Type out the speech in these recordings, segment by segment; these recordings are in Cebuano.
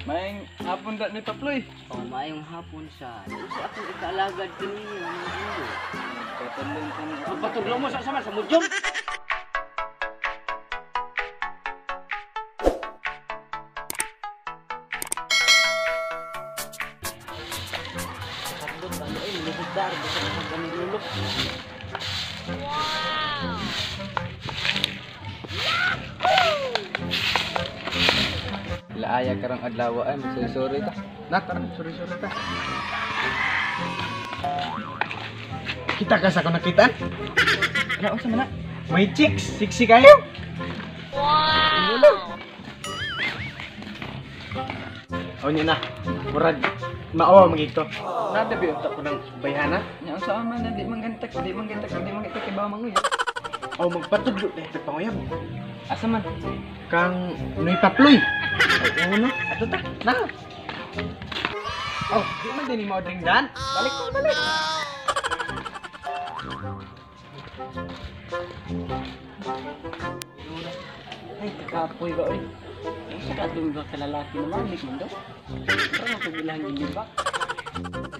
Maayong hapon da ni Paploy. Oh, maayong hapon sa. Unsa akong ikaalagad kaninyo mga amigo? Magpatudlo ta ni. Magpatudlo mo sa sama sa mudyong. Sakdot ba ay lubog dar basta pag lulok. Wow. Laaya karong adlaw ay magsuri-suri ta. Na, tara, suri-suri ta. Kita ka sa akong nakitaan? Ano unsa man na? May chicks, sexy kayo. Wow. O niya na, murag maawa magigto. Nada ba ko ng bayhana? Nya unsa man na di man gantak, di man gantak, di man gantak kay bawa manguya. O magpatudlo dahil sa panguyab. Asa man? Kang Noy Paploy. Ay, oo no. Ato ta, na. Oh, di man din mo drink dan. Balik ta, balik. Ay, kakapoy ba oy? Unsa ka atong ba kalalaki naman dik man do? Pero kung ilang gilibak.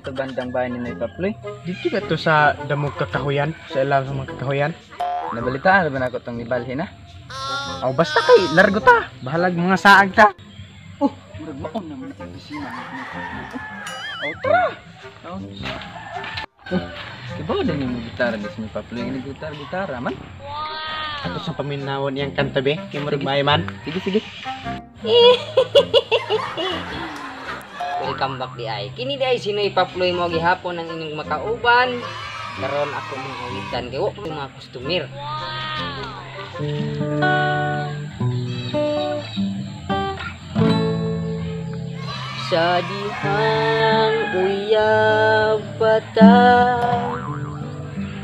Ito bandang bahay ni Noy Paploy. Dito ba to sa damog kakahuyan? Sa ilang sa mga kakahuyan? Nabalitaan ba nako tong ibalhin na? Oh, basta kay largo ta. Bahalag mga saag ta. Oh, murag maon naman ang opisina ni Paploy. Oh, tara. Oh. Oh, kibaw din yung gitara ni Noy Paploy. Ini gitar-gitara man. Ato sa paminawon niyang kanta be, kay murag maayo man. Sige, sige. Welcome back di ay. Kini di ay si Noy Paploy mo gihapon ang inyong makauban. Karon ako mong awitan kay wa pa mga customer. Sa dihang uyab bata,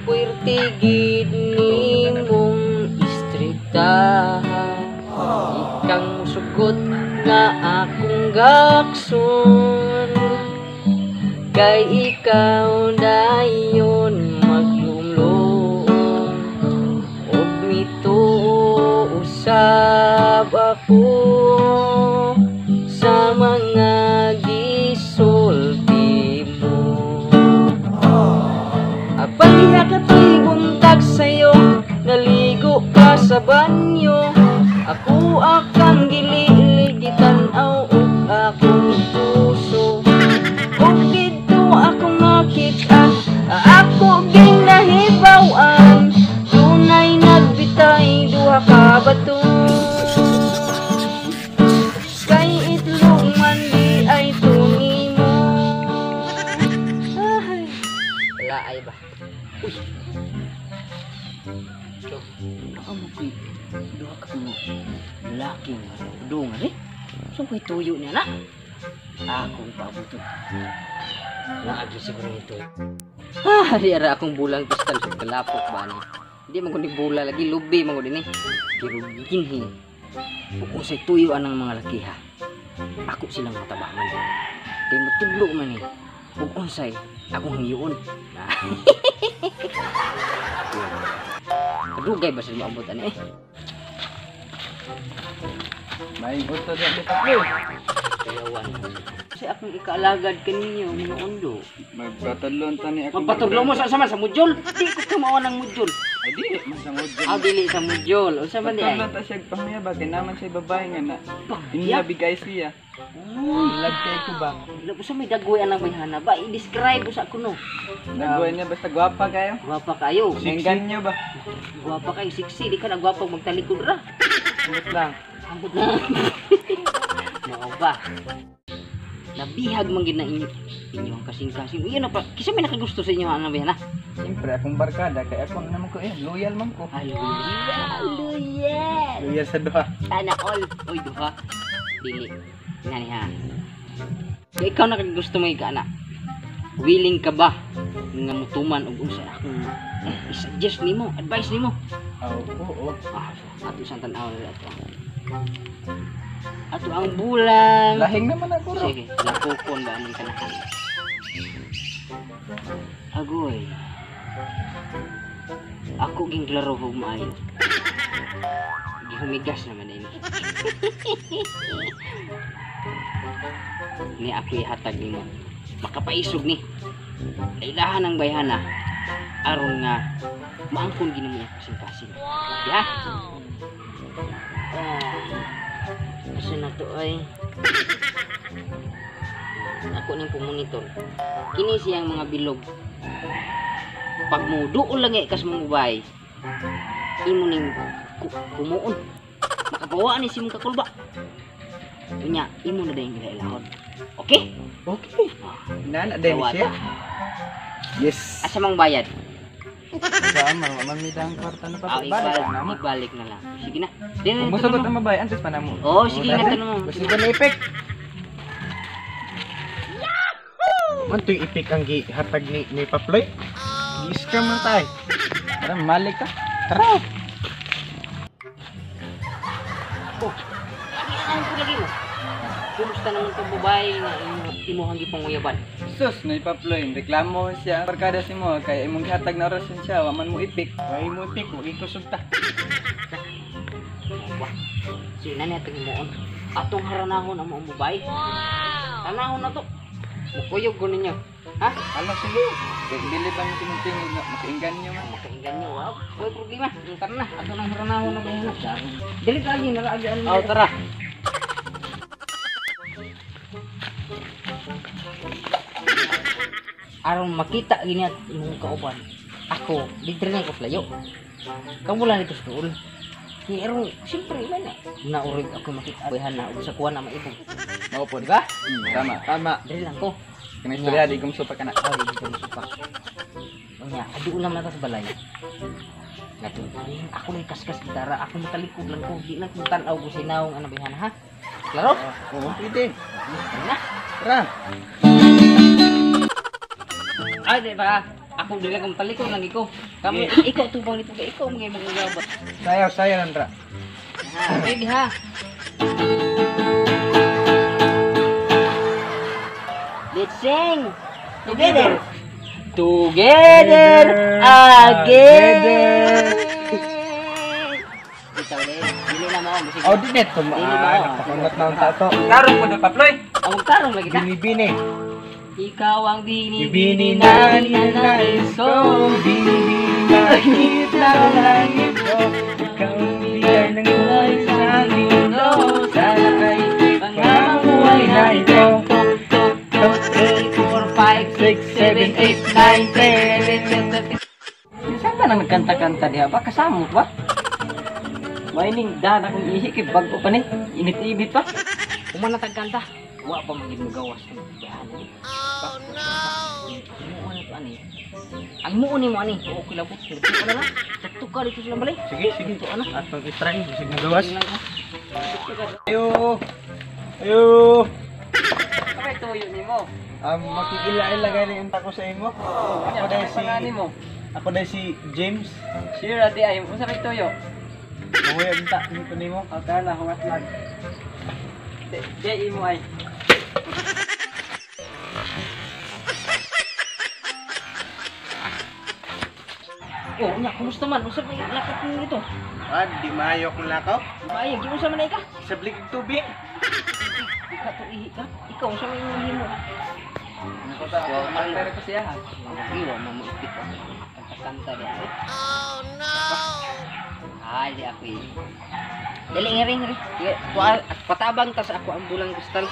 puwerte gid nimong istrikta. Ikang musugot nga akong gakson, kay ikaw dayon maglumlum. Og mituo usab ako sa mga gisulti mo. Apan diha ka to'y buntag sa'yo, naligo ka sa banyo. Ako akang gililig, gitan-aw og akong puso. Og didto akong nakit-an, ako ging nahibaw-an. Dunay nagbitay duha ka bato, kay itlog man di ay tuni mo. Ay, wala ay ba? Uy! So, nakamu ko'y duha ka mo lalaki nga dungan eh. So ko'y tuyo niya na. Akong pabuto. Naagi siguro nito. Ah, di ara akong bulang kristal sa kalapok ba ni. Di man ko ni bula lagi, lubi man ko din eh. Pero ginhi, kung sa tuyo anang mga lakiha, ako silang matabangan. Kaya matudlo man eh. Ug unsay akong hangyoon. Kadugay ba sila maabot ani eh? Maayong uto da ni Paploy. Kayawan. Kasi akong ikaalagad kaninyo mga undo. Magpatudlo ta ni akong. Magpatudlo mo sa sama sa mudyol. Di ko kamawa ng mudyol. Ay di man sa mudyol. Ah, dili sa mudyol. Unsa man di ay? Patudlo ta siya pangya ba kay naman siya babae nga na. Pangya? Inabigay siya. Uy, Lag kay ko ba? usa may dagway anang bayhana ba? I-describe usa ko no. Dagway niya basta gwapa kayo. Gwapa kayo. Engganyo ba? Gwapa kayo, sexy. Di ka na gwapa magtalikod ra. Ambot lang. Ambot lang. Mao ba? Nabihag man gid na inyo inyong kasing-kasing. Iyon na pa. Kisa may nakagusto sa inyo ang bayhana. Siyempre akong barkada kay ako naman ko eh loyal man ko. Ay, loyal, loyal. Loyal sa duha. Sana all. Oy, duha. Dili. Ngani ha. Kaya ikaw nakagusto mo ika na. Willing ka ba nga mutuman og unsa akong i-suggest nimo, advice nimo? Oo, oo. Ah, ato isang tan-aw na ato. Ato ang bulan. Lahing naman ako ro. Sige, lakukon ba anong kanahan? Agoy. Ako ging klaro hug maayo. Gihumigas naman ini. Ni ako ihatag nimo. Makapaisog ni. Lailahan ang bayhana aron nga maangkon gini mo yung kasing-kasing. Ya? Asa na to ay? Ako ning pumonitor. Kini siyang mga bilog. Pag muduol lang kas mong ubay, imo ning kumuon. Makabawa ni si mong kakulba. Unya, imo na dayong ilailahon. Okay? Okay. Nana din siya. Yes. Asa mang bayad? Sama, mamidang kwarta na pa. Balik na mo. Ibalik na lang. Sige na. Musugot ang mabay, antes pa na mo. Oh, sige na tanong. Basta na ipik. Yahoo! Man to'y ipik ang gihatag ni Paploy. Gi-scam man tayo. Tara, malik ka. Tara. Oh. Ano ko lagi mo? Kumusta naman itong babae nga imuhang gipanguyaban? Sus, na Paploy, reklamo siya. Barkada si mo, kaya imong gihatag na orasyon siya, wa man mo ipik. Wa mo ipik, wa gikusog ta. Wah. Sina niya itong imuon. Atong haranahon ang maong babae. Wow! Tanahon na to. Mukuyog ko ninyo. Ha? Ala, sige. Dili ba mo tinong nga makainggan niyo man? Makainggan niyo, wow. Huwag problema. Tara na. Ato nang haranahon ang babae. Dili ka lagi, naraagi. Oh, tara. Aron makita gini at imong kauban. Ako, dito lang ko layo. Kamu lang dito sa duol. Kaya aron, siyempre, man eh. Naurig ako makita. Bayhan na, ug sa kuha na maibog. Mao po, di ba? Tama. Tama. Dili lang ko. Kanang istorya, di kumusupa ka na. Ay, di kumusupa. Unya, aduol lang na ta sa balay. Natuloy, ako lang kaskas gitara. Ako matalikod lang ko. Di lang kong tanaw ko sa inaong ano bayhan, ha? Klaro? Oo, pwede. Tara na. Tara. Ay, di ba? Ako dili kong talikod lang ikaw. Kamo, ikaw tubang nito kay ikaw mga magagabat. Sayaw, sayaw lang ra. Ha, baby ha. Let's sing together. Together again. Ikaw din. Dili na mo. Oh, di net. Dili na mo. Nakakunot na ang tato. Tarong po na Paploy. Ang tarong lagi ta. Bini-bini. Ikaw ang Bini binibini na na ninanais ko, binibini na kita langit ko. Ikaw ang bigay ng buhay sa mundo. Sana ay pangabuhay na ito. 2, 3, 4, 5, 6, 7, 8, 9, 10, 11, 12, 13. Saan ka nang nagkanta-kanta diha ba? Kasamot ba? Maining daan akong ihi kay bago pa ni. Init-init pa. Umanatag kanta. Wa pa magid magawas ng bahan. Oh no. Muon to ani. Ang muon nimo ani. Oo kilabot. Dito na lang. Sakto ka dito sa balay. Sige, sige. Dito ana. Atong i-try, bisig magawas. Ayo. Ayo. Ayo. Kamay tuyo nimo. Makikila-ila gani ang tako sa imo. Ako dahil si Ako dahil si James. Sure ate ay unsa may tuyo? Manguyab ta nito nimo. Oh, tara na hungat lang. Di imo ay. Oh, nya kumusta man? Unsa may lakad nimo dito? Ah, di maayo kung lakaw. Maayo, gi unsa man ay ka? Sablik og tubig. Ika to ihi ka. Ikaw unsa may imong himo? Pero ko siya ha. Iwa mamuipit ka. Kanta-kanta di. Oh no. Ay, di ako eh. Dali nga rin, rin. Patabang ta sa ako ang bulang kristal.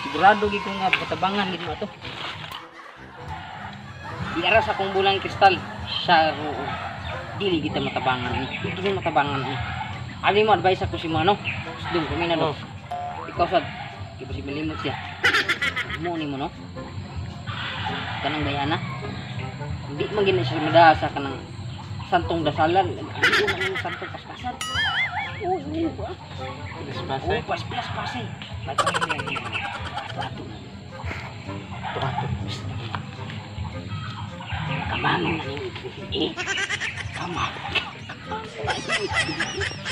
Sigurado gid ko nga patabangan gid mo ato. Diara sa akong bulang kristal sa roo. Dili kita matabangan ni. Dili kita matabangan ni. Ali mo advice ako si Mano. Dum kami na do. Ikaw sad di ba si malimot siya. Mo ni mo no. Kanang bayana. Hindi man gid siya madasa kanang santong dasalan. Hindi man santong paspasan. Oo, oo. Paspasan. Oh, paspas pasay. May pangyayon. Ato ato. Ato ato. Kamang na ni eh. Kamang.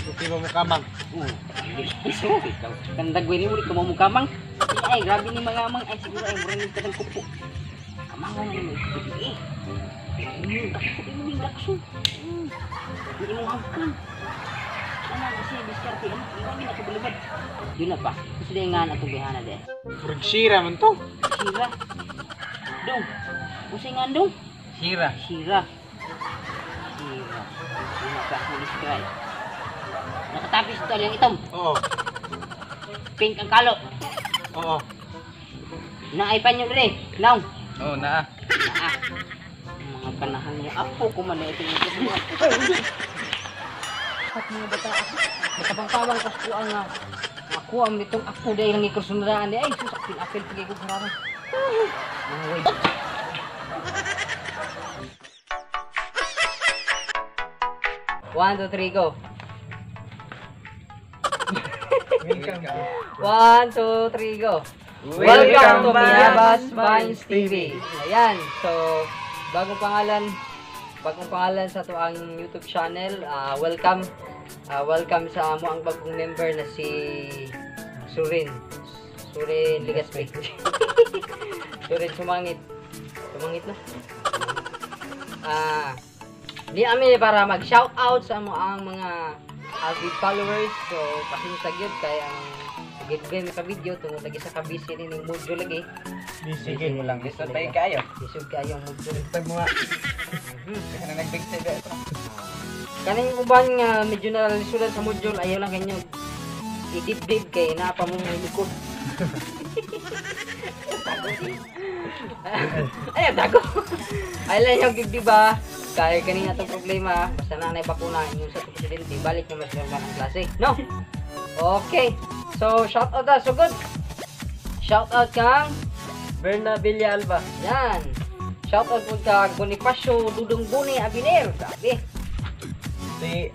Okay ba mo kamang? Oo. So, ikaw. Kandag wili mo ka mo kamang. Ay, grabe ni mga amang. Ay, siguro ay murang ka ng kupo. Kamang na ni eh. Dakso, dakso. Hindi mo hagkan. Ano kasi diskarte ano? Ikaw gina kabulubad. Yun na pa. Kasi di nga atong bihana de. Murag sira man to. Sira. Dong. Unsay nga dong? Sira. Sira. Sira. Yun na pa akong describe. Nakatapis ito ang itom. Oo. Pink ang kalo. Oo. Naay panyo dire. Naong. Oh, naa. Naa. Mga kanahan mo. Apo ko man na ito yung At mga bata. Matabang-tabang kas ko ang ako ang nitong ako dahil ang ikursunodaan di ay sus apil-apil pagay ko karara. Mga way. One, two, three, go. Welcome. 1, 2, 3, go. Welcome to Biyabas Vines TV. Ayan, so bagong pangalan sa to ang YouTube channel. Welcome. Welcome sa amo ang bagong member na si Surin. Surin Ligaspi. Surin Sumangit. Sumangit na. Di ami para mag-shout out sa amo ang mga avid followers. So pasensya gyud kay ang gid ka video tungod lagi sa kabisi ni ning module lagi. Busy gid mo lang. Lisod pa kayo. Lisod kayo ang module. Tag mo nga. Kaya na nagbigay ba ito. Kaning uban nga medyo nalisudan sa module, ayaw lang kanyo idibdib kay naa pa mo may likod. Ay, dago. Ay lang yung dibdib ba? Kaya kaning atong problema, basta na nay bakuna ingon sa presidente, balik na mas normal ang klase. No? Okay. So, shout out na. So good. Shout out kang Berna Villalba. Yan. Shout out po ka Bonifacio Dudong Buni Abiner. Grabe. Si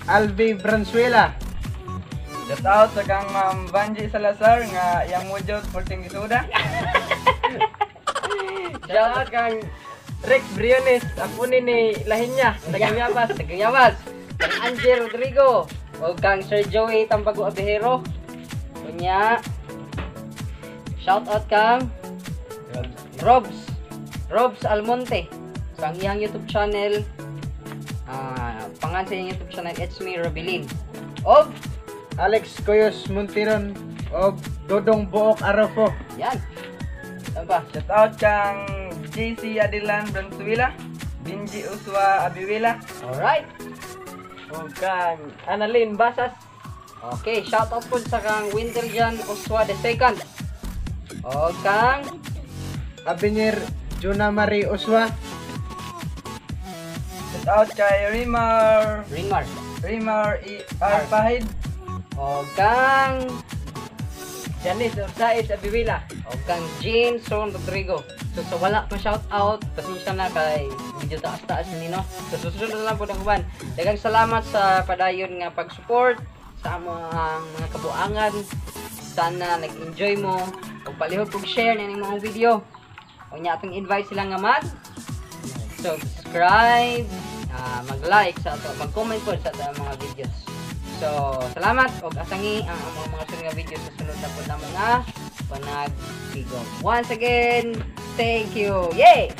Alvi Branzuela. Shout out sa kang Ma'am Vanji Salazar nga yang module porting isuda. Shout out kang Rex Briones, apo ni Lahinya, taga Yabas. Taga Yabas. Kang Angel Rodrigo o kang Sir Joey Tambago Abejero. Kunya. Shout out kang Robs Almonte. Sa ang iyang YouTube channel, pangan sa iyang YouTube channel, It's Me Robilin. Og Alex Coyos Monteron og Dodong Buok Arafo. Yan. Ano ba? Shout out kang JC Adilan Branzuela, Benji Uswa Abiwila. Alright. O kang Annalyn Basas. Okay, shout out po sa kang Wendell Jan Uswa the second. O kang Abiner Juna Marie Uswa. Shout out kay Rimar E. R. Pahid. O kang Janice Ursais Abiwila. O kang Jameson Rodrigo. So sa wala pa shout out, pasensya na kay medyo taas-taas ni no. So susunod na lang po ng uban. Daghang salamat sa padayon nga pag-support sa among mga kabuangan. Sana nag-enjoy mo. Ug palihog kog share nining mga video. Unya atong invite sila nga mag subscribe, mag-like sa ato, mag-comment po sa ato mga videos. So, salamat og asangi ang among mga sunod nga video sa sunod na po na mga panagtigom. Once again, thank you. Yay!